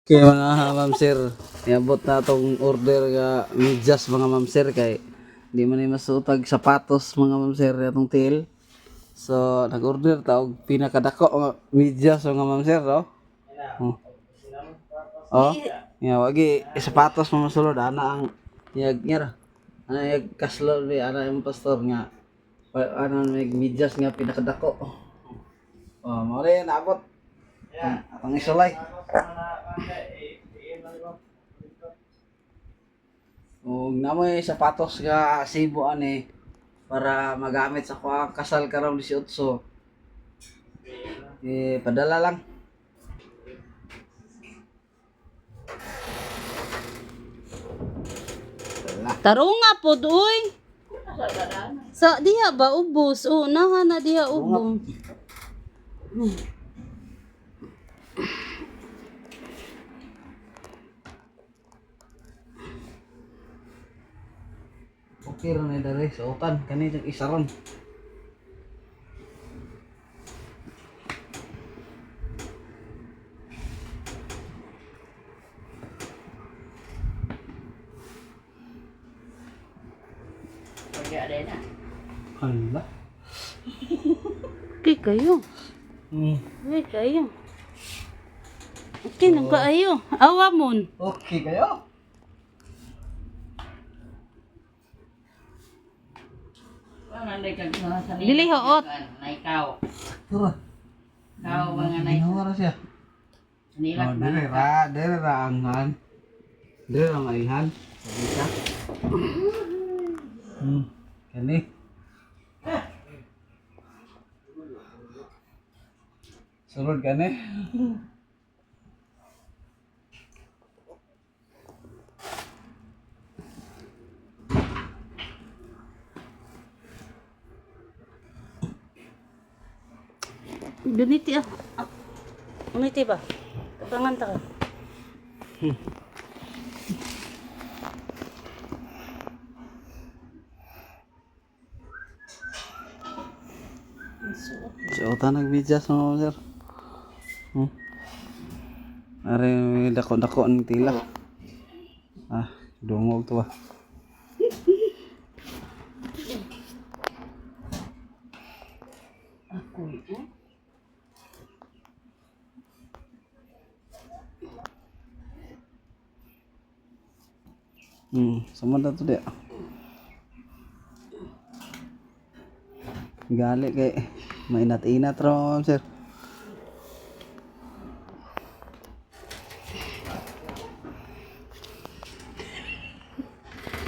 Okay mga ma'am sir, niabot na atong order nga medyas mga ma'am sir kay di man ni masuotag sapatos mga ma'am sir atong tiil. So nag-order ta og pinakadako nga medyas mga ma'am sir, no? Oh. Oh. Ya wagi sapatos mga sulod ana ang yag ngira. Ana yag kaslol bi ana yung pastor nga ana may medyas nga pinakadako. Oh, mao rin naabot. Atong isulay. Ug namoy sapatos nga Cebu ani para magamit sa kuha kasal karon 18. Eh padala lang. Dala. Tarunga pod uy. Sa diha ba ubos? O naha na diha ubos. Okay ra na dere suotan kani itong isa ron. Hala. Okay kayo. Okay kayo. Okay nang kaayo. Awa mon. Okay kayo. Dili hoot. Tara. Ginawa ra siya. Oh, dire ra, dire ra anghan. Dire ra mailhan. Sabi siya. Kani. Sulod kani. Duniti ah. Ah. Uniti ba? Tabangan ta ka. Suotan nagbidyas mo, sir. Are dako-dako ang tila. Ah, dungog to ba. Ako eh. Sama na to dia. Gali kay mainat-inat ra ma'am sir.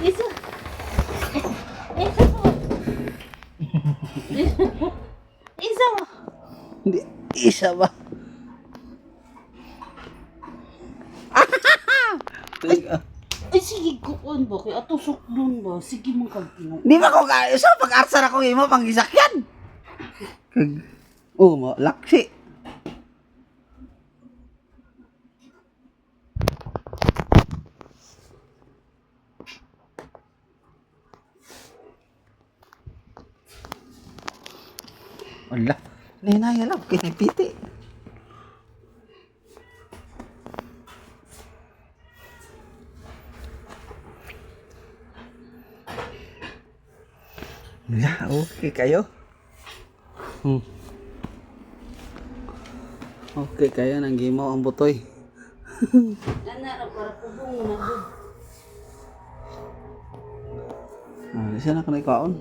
Isa. Isa po. Isa ba? Hindi isa ba? Teka. Ay, sige, kuon ba? Kaya atusok dun ba? Sige, mong kagpinong. Di ba ko ka so pag-arsa na ko imo pangisakyan. Kag oh mo laksi. Wala. Ninaya lang, kinipiti. Yeah, okay kayo. Okay kayo nang gimaw ang butoy. Ana, ra, para kubong na gud. Ah, isa na kanay kaon.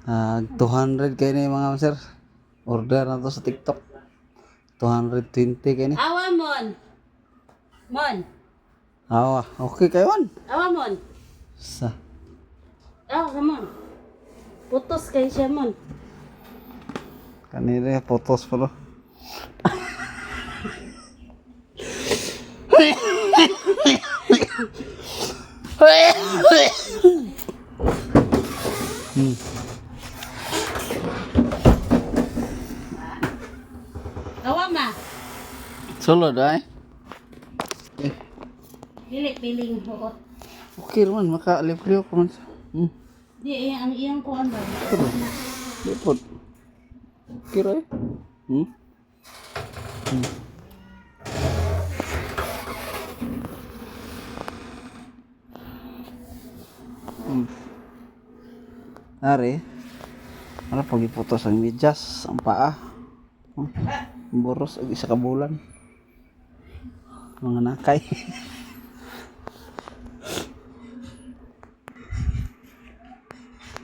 Ah, 200 kayo ni mga sir. Order na to sa TikTok. 220 kayo ni. Awa, mon. Mon. Awa, okay kayo man. Awa, mon. Sa Awa, ka, mon. Putos kay siya, mon. kanina photos pala. Awa, ma. Sulod ay. Dili, piling huot. Okay. Okay man, makalip-lip man sa. Di eh, ang iyang kuan ba? Pero, di po. Okay ra eh. Are, ano pag iputos ang medyas, ang paa. Boros og isa ka bulan. Mga nakay.